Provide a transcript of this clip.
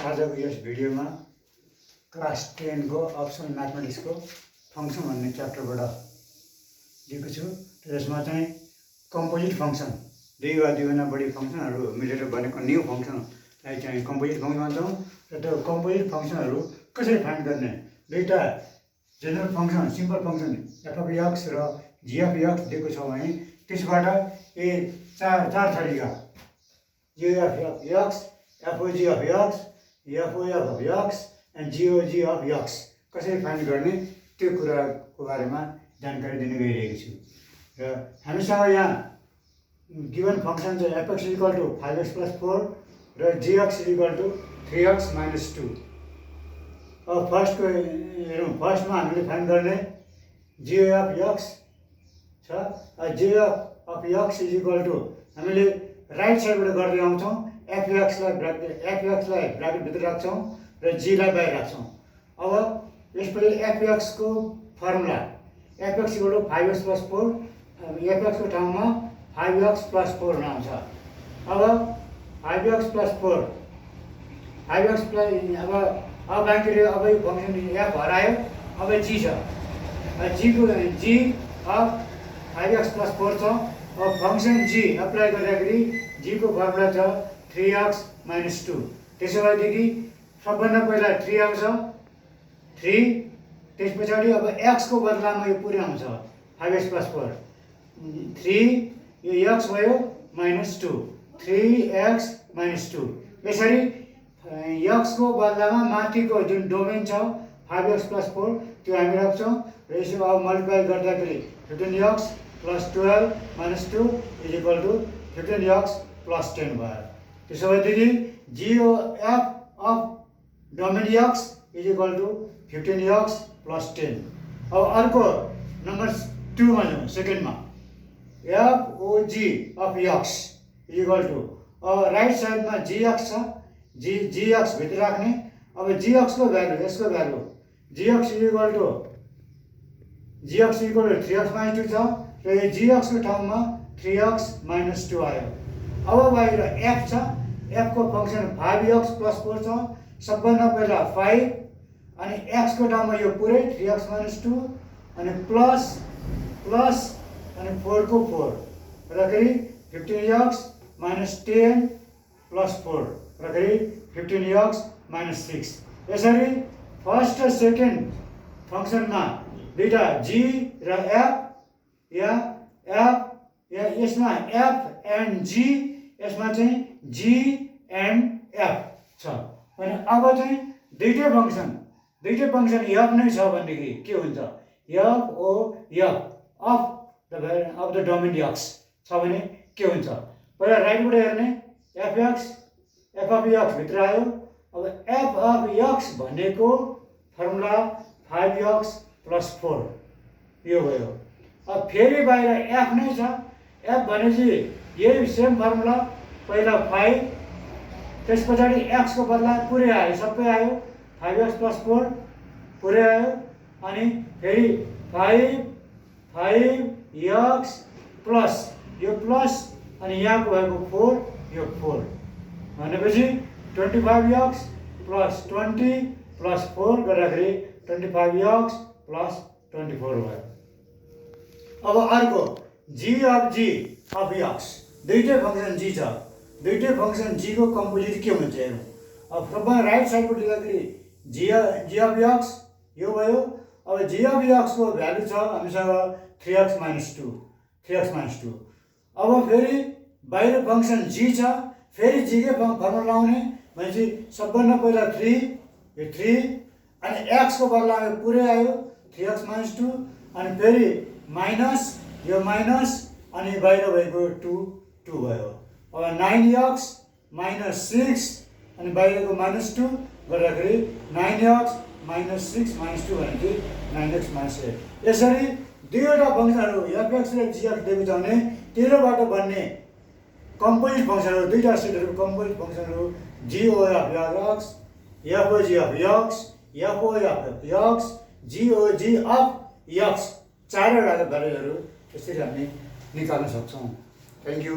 आजको यस भिडियोमा क्लास 10 को अप्सनल म्याथमेटिक्सको फङ्सन भन्ने च्याप्टरबाट दिएको छु। त्यसमा चाहिँ कम्पोजिट फङ्सन, दुई वा दुईभन्दा बढी फङ्सनहरू मिलेर बनेको न्यू फङ्सनलाई चाहिँ कम्पोजिट फङ्सन भन्छौँ। र त्यो कम्पोजिट फङ्सनहरू कसरी फाइन्ड गर्ने, दुईवटा general function, simple function F of x र जी अफ एक्स दिएको छ भने त्यसबाट चार तरिका G of x, FOG of x, FOF of x and GOG of x कसरी फाइन्ड गर्ने त्यो कुराको बारेमा जानकारी दिने गइरहेको छु। र हामीसँग यहाँ गिभन फङ्सन चाहिँ एफएक्स इक्वल टु 5x + 4 र जीएक्स इक्वल टु 3x - 2। अब फर्स्टको हेरौँ। फर्स्टमा हामीले फाइन्ड गर्ने जिओएफ एक्स छ। GOF of x is equal to हामीले राइट साइडबाट गर्दै आउँछौँ। एफएक्सलाई ब्राकेटभित्र राख्छौँ र जीलाई बाहिर राख्छौँ। अब यसपालि एफएक्सको formula FX equal to 5x + 4, एफएक्सको ठाउँमा 5x + 4 आउँछ। अब 5x + 4 5x अब बाँकी अब यो फङ्सन एफ हरायो, अब जी छ। जी अफ 5x + 4 छ। अब फङ्सन जी एप्लाई गर्दाखेरि जीको फर्मुला छ 3x - 2। त्यसो भएदेखि सबभन्दा पहिला 3 आउँछ, 3। त्यस पछाडि अब एक्सको बदलामा यो पुरै आउँछ 5x + 4, 3 यो एक्स भयो -2, 3x - 2। यसरी एक्सको बदलामा माथिको जुन डोमेन छ 5x + 4 त्यो हामी राख्छौँ र यसो अब मल्टिप्लाई गर्दाखेरि 15x + 12 - 2 is equal to 15x + 10 भयो। त्यसो भएदेखि GOF of domain x is equal to 15x + 10। अब अर्को नम्बर 2 मा जाउँ, सेकेन्डमा f o g of x is equal to right साइडमा जीएक्स छ, जीएक्स भित्र राख्ने। अब जीएक्सको भ्यालु, यसको भ्यालु g x is equal to 3x - 2 छ र यो जीएक्सको ठाउँमा 3x - 2 आयो। अब बाहिर एफ छ, एफको फङ्सन 5x + 4 छ। सबभन्दा पहिला 5 अनि एक्सको ठाउँमा यो पुरै 3x - 2 अनि प्लस अनि 4 को 4 राखेरि 15x - 10 + 4 राखेरि 15x - 6। यसरी फर्स्ट र सेकेन्ड फङ्सनमा दुईवटा जी र एफ या यसमा एफ एन्ड जी, यसमा चाहिँ जी एन्ड एफ छ। अनि अब चाहिँ दुईटै फङ्सन एफ नै छ भनेदेखि के हुन्छ, FOF of the domain x छ भने के हुन्छ। पहिला राइटबाट हेर्ने एफ अफ एक्स भित्र आयो। अब एफ अफ एक्स भनेको फर्मुला 5x + 4 यो भयो। अब फेरि बाहिर एफ नै छ। एफ भनेपछि यही सेम फर्मुला, पहिला 5 त्यस पछाडि एक्सको बदला पुरै आयो, सबै आयो 5x + 4 पुरै आयो। अनि फेरि 5x प्लस यो प्लस अनि यहाँको भएको 4 यो 4 भनेपछि 25x + 20 + 4 गर्दाखेरि 25x + 24 भयो। अब अर्को जी अफ एक्स, दुईटै फङ्सन जी छ। दुईटै फङ्सन जी को कम्पोजिट के हुन्छ हेरौँ। अब सबभन्दा राइट साइडबाट लिँदाखेरि जी अफ एक्स यो भयो। अब जी अफ एक्सको भ्यालु छ हामीसँग 3x - 2। अब फेरि बाहिर फङ्सन जी छ, फेरि जीकै फर्मुला लाउने भनेपछि सबभन्दा पहिला 3 यो 3 अनि एक्सको बदलामा यो पुरै आयो 3x - 2 अनि फेरि माइनस यो माइनस अनि बाहिर भएको 2 भयो। अब 9x - 6 अनि बाहिरको -2 गर्दाखेरि 9x - 6 - 2 भनेपछि 9x - 8। यसरी दुईवटा फङ्सनहरू एफएक्स र जिएक्स दिएको छ भने तेह्रबाट बन्ने कम्पोजिट फङ्सनहरू, दुईवटा सेटहरू कम्पोजिट फङ्सनहरू GOF x, FOG of x, FOF of x, GOG of x, चारवटा भ्यालुहरू यसरी हामी निकाल्न सक्छौँ। Thank you.